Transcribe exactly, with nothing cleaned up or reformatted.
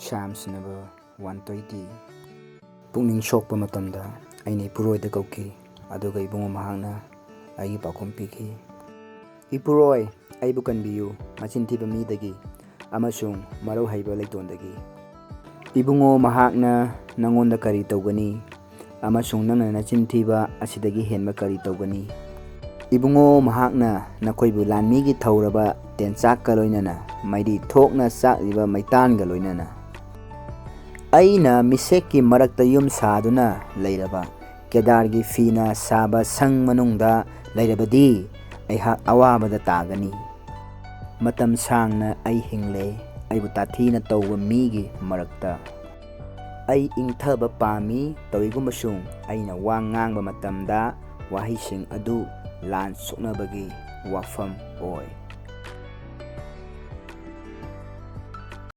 Psalms number one twenty. ꯄꯨꯛꯅꯤꯡ ꯁꯣꯛꯄ ꯃꯇꯝꯗ ꯑꯩꯅ ꯏꯄꯨꯔꯣꯏꯗ ꯀꯧꯈꯤ, ꯑꯗꯨꯒ ꯏꯕꯨꯡꯉꯣ ꯃꯍꯥꯛꯅ ꯑꯩꯒꯤ ꯄꯥꯎꯈꯨꯝ ꯄꯤꯈꯤ꯫ "ꯏꯄꯨꯔꯣꯏ, ꯑꯩꯕꯨ ꯀꯟꯕꯤꯌꯨ, ꯃꯆꯤꯟ ꯊꯤꯕ ꯃꯤꯗꯒꯤ ꯑꯃꯁꯨꯡ ꯃꯔꯧ ꯍꯩꯕ ꯂꯩꯇꯣꯟꯗꯒꯤ꯫ ꯏꯕꯨꯡꯉꯣ ꯃꯍꯥꯛꯅ ꯅꯪꯉꯣꯟꯗ ꯀꯔꯤ ꯇꯧꯒꯅꯤ, ꯑꯃꯁꯨꯡ ꯅꯪꯅ ꯅꯆꯤꯟ ꯊꯤꯕ ꯑꯁꯤꯗꯒꯤ ꯍꯦꯟꯕ ꯀꯔꯤ ꯇꯧꯒꯅꯤ? ꯏꯕꯨꯡꯉꯣ ꯃꯍꯥꯛꯅ ꯅꯈꯣꯏꯕꯨ ꯂꯥꯟꯃꯤꯒꯤ ꯊꯧꯔꯕ ꯇꯦꯟꯆꯥꯛꯀ ꯂꯣꯏꯅꯅ, ꯃꯩꯔꯤ ꯊꯣꯛꯅ ꯆꯥꯛꯂꯤꯕ ꯃꯩꯇꯥꯟꯒ ꯂꯣꯏꯅꯅ꯫ ꯑꯩꯅ ꯃꯤꯁꯦꯛꯀꯤ ꯃꯔꯛꯇ ꯌꯨꯝ ꯁꯥꯗꯨꯅ ꯂꯩꯔꯕ, ꯀꯦꯗꯥꯔꯒꯤ ꯐꯤꯅ ꯁꯥꯕ ꯁꯪ ꯃꯅꯨꯡꯗ ꯂꯩꯔꯕꯗꯤ, ꯑꯩꯍꯥꯛ ꯑꯋꯥꯕꯗ ꯇꯥꯒꯅꯤ꯫ ꯃꯇꯝ ꯁꯥꯡꯅ ꯑꯩ ꯍꯤꯡꯂꯦ, ꯑꯩꯕꯨ ꯇꯥꯊꯤꯅ ꯇꯧꯕ ꯃꯤꯒꯤ ꯃꯔꯛꯇ꯫ ꯑꯩ ꯏꯪꯊꯕ ꯄꯥꯝꯃꯤ, ꯇꯧꯏꯒꯨꯝꯕꯁꯨꯡ ꯑꯩꯅ ꯋꯥ ꯉꯥꯡꯕ ꯃꯇꯝꯗ ꯋꯥꯍꯩꯁꯤꯡ ꯑꯗꯨ ꯂꯥꯟ ꯁꯣꯛꯅꯕꯒꯤ ꯋꯥꯐꯝ ꯑꯣꯏ"꯫